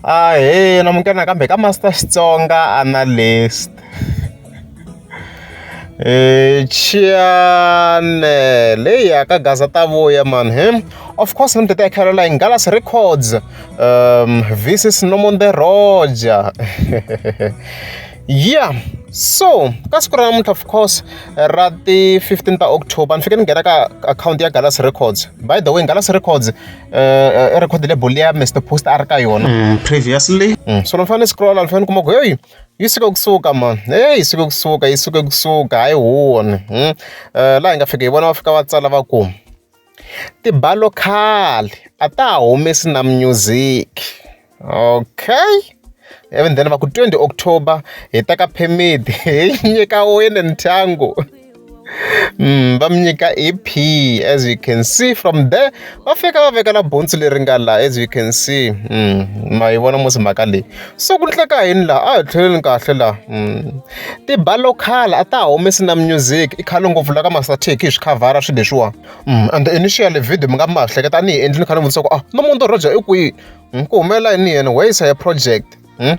Ahee namukela nakambe ka Master Xitsonga Analyst channel leyi ya ka Gaza ta vuya man he of course ni tata Caroline Galas Records versus Nomonde Roger yeah so ka siku ra namuntlha of course ra ti 15 ta October ni fike ni nghena ka akhawunti ya Galas Records by the way Galas Records i record label liya Mr Post a ri ka yona Previously So ni fanele ni scroll ni fanele ni kuma ku heyi yi suke kusuka man heyi yi suke kusuka yi suke kusuka hayi huwoni laha hi nga fika hi vona va fika va tsala va ku tibalo khale a ta ha humesi na music okay even then va ku 20 October hi teka permit hi nyika wini ndyangu va mi nyika EP as you can see from there va fika va vekela bontsu leri nga la as you can see ma yi vona musi mhaka leyi so ku hleka yini laha a hi tlheleni kahle laha tibalo khale a ta ha humesi na music i khale ngopfu la ka Master Tech hi swi khavhara swilo leswiwa and initially video mi nga ma hleketa a ni yi endli ni kha ni vutisa ku ah Nomonde Roger i kwihi ku humelela yini yena where is her project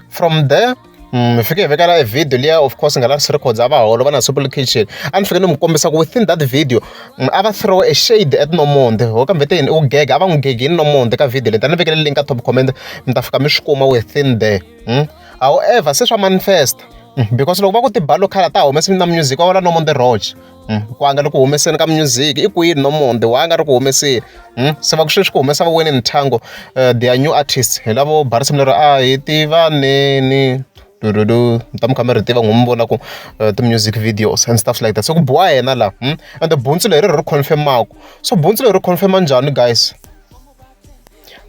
from there hi fike hi vekela e video liya of course nga Lars Records a va holova na Simple Kitchen a ni fike ni n'wi kombisa ku within that video a va throw a shade at Nomonde ho kambe te yini u gega a va n'wi gegini Nomonde ka video leyi ta ni vekele link ka top comment mi ta fika mi swi kuma within there however se swa manifest because loko va ku tibalo khale ta humesi na music va vula Nomonde Roger ku a nga le ku humeseni ka music i kwini Nomonde wa nga ri ku humeseni se va ku sweswi ku humesa va wini Nthango their new artist hi lavo ba risimu leri a hi tivaneni dududu mi ta mi kha mi ri tiva n'wi mi vona ku ti-music videos and stuff like that se ku biwa yena laha ende buntsu leri ri confirm-aku so buntsu leri ri confirm-a njhani guys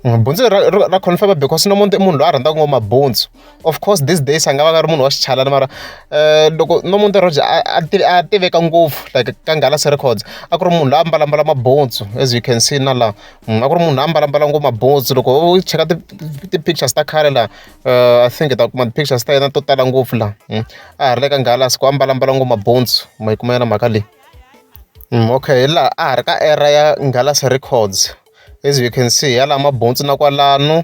Buntsu leri ra confirm because Nomonde i munhu loyi a rhandzaka ngopfu mabuntsu of course these days a nga va nga ri munhu wa xichalani mara loko Nomonde Roger a a tiveka ngopfu like ka Nghalasi Records a ku ri munhu loyi a mbalambala mabuntsu as you can see na laha a ku ri munhu loyi a mbalambala ngopfu mabuntsu loko u cheka ti-pictures ta khale laha I think hi ta kuma ti-pictures ta yena to tala ngopfu laha a ha ri le ka Nghalasi ku a mbalambala ngopfu mabuntsu ma yi kuma yona mhaka leyi okay hi laha a ha ri ka era ya Nghalasi Records as you can see yalaha mabuntsu na kwalano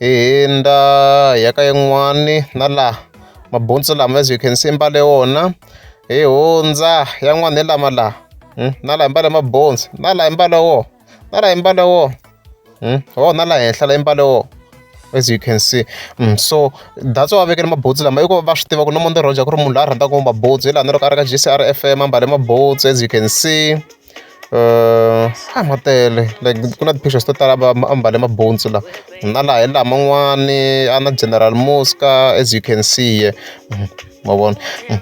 hi hundza hi ya ka yin'wani na laha mabuntsu lama as you can see mbale wona hi hundza yan'wana hi lama laha na laha mbale mabuntsu na laha mbale wo na laha mbale wo ho na laha henhla la mbale wo as you can see so that's why va vekele mabutsu lama i ku va swi tiva ku Nomonde Roger ku ri munhu loyi a rhandzaka ngopfu mabutsu hi laha na loko a ri ka G_C_R F_M a mbale mabutsu as you can see a ma tele like ku na ti-pictures to tala va a mbale mabuntsu la na laha hi laha man'wani a na General Muzka as you can see here ma vona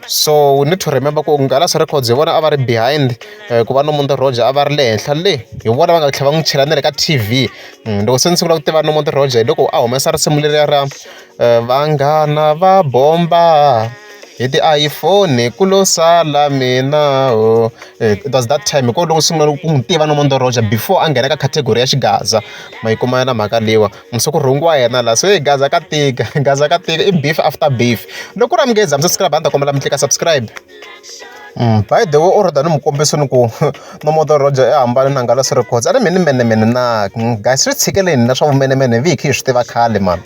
so we need to remember ku Nghalasi Records hi vona a va ri behind ku va Nomonde Roger a va ri le henhla le hi vona va nga tlhela va n'wi chela na le ka T_V loko se ni sungula ku tiva Nomonde Roger hi loko a humesa risimu leriya ra vanghana va bomba hi ti-iPhone ku lo sala mina ho it was that time hi kona loko sungula ku n'wi tiva Nomonde Roger before a nghena ka category ya xigaza ma yi kuma na mhaka leyiwa so ku rhungiwa yena laha so hey Gaza ka tika Gaza ka tika i beef after beef loko ku ri a mi nge za mi subscribe a ni ta kombela mi tlika subscribe by the way already a ni mi kombisini ku Nomonde Roger i hambane na Nghalasi Records a ni mi ni menemene na guys swi tshikeleni na swa vumenemene vi hi kha hi swi tiva khale mani.